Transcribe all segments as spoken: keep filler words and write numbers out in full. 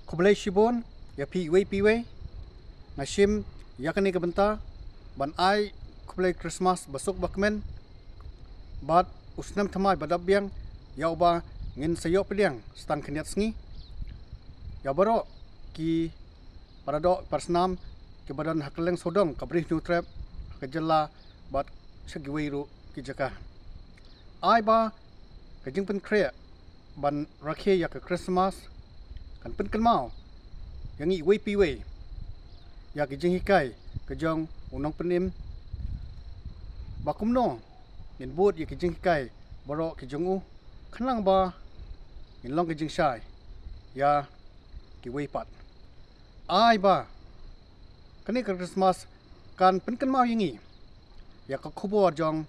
Khublei shibun ïa phi iwei pa iwei. Nga shim ïa kane ka bynta ban ai khublei Christmas basuk bakmen bad u snem thymmai badap biang ïa uba ngin sa ïoh pdiang stang khyndiat sngi. Ïa baroh ki paradoh parasnam kiba don ha kylleng sawdong ka Bri Hynñiewtrep, ha ka jylla bad sha kiwei ruh ki jaka. Ai ba ka jingpynkhreh ban rakhe ïa ka Christmas kan pynkynmaw ïa ngi iwei pa iwei ïa ka jinghikai ka jong u nongpynim, ba kumno ngin bud ïa ka jinghikai baroh ka jong u, khnang ba ngin long ka jingshai ïa kiwei pat. Ai ba kane ka Christmas kan pynkynmaw ïa ngi ïa ka khubor jong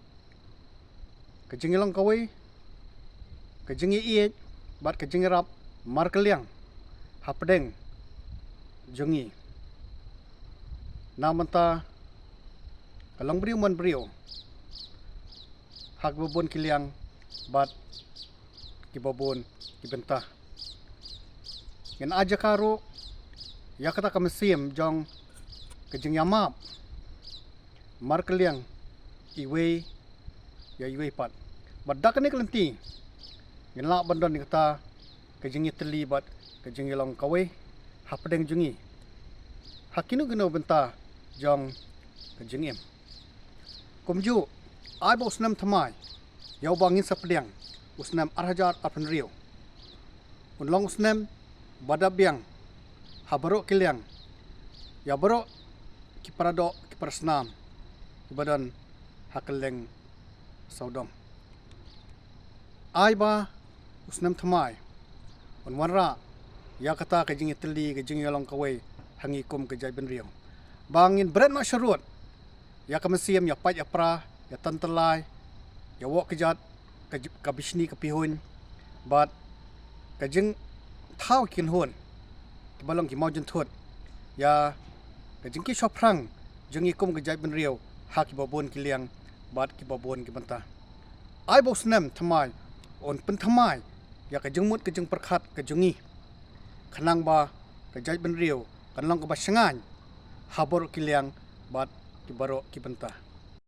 ka jingïalong kawei, ka jingïaieit bad ka jingïarap markylliang hapdeng jong ngi na bynta ka longbriew manbriew ha kiba bun ki liang bad kiba bun ki bynta. Ngin ai jaka ruh ïa kata ka mynsiem jong ka jingïamap markylliang iwei ïa iwei pat. Bad da kane ka lynti ngin lah ban don ïa kata ka jingïatylli bad ka jingïalong kawei hapdeng jong ngi ha kino kino bynta jong ka jingim. Kumjuh, ai ba u snem thymmai ïa uba ngin sa pdiang, u snem ar hajar arphew hynriew, un long u snem badap biang ha baroh ki liang ïa baroh ki paradoh ki parasnam kiba don ha kylleng sawdong. Ai ba u snem thymmai un wanrah ïa kata ka jingïatylli ka jingïalong kawei ha ngi kum ka jaitbynriew, ba ngin bret noh sharud ïa ka mynsiem ïa pait ïa pra, ïa tan tyllai, ïa wok kjat, ka j-, ka bishni ka pihuiñ bad ka jingthaw ki kynhun kiba long ki mawjynthut ïa ka jingkit shaphrang jong ngi kum ka jaitbynriew ha kiba bun ki liang bad kiba bun ki bynta. Ai ba u snem thymmai un pynthymmai ïa ka jingmut ka jingpyrkhat ka jong ngi, khnang ba ka jaitbynriew kan long kaba shngaiñ ha baroh ki liang bad ki baroh ki bynta.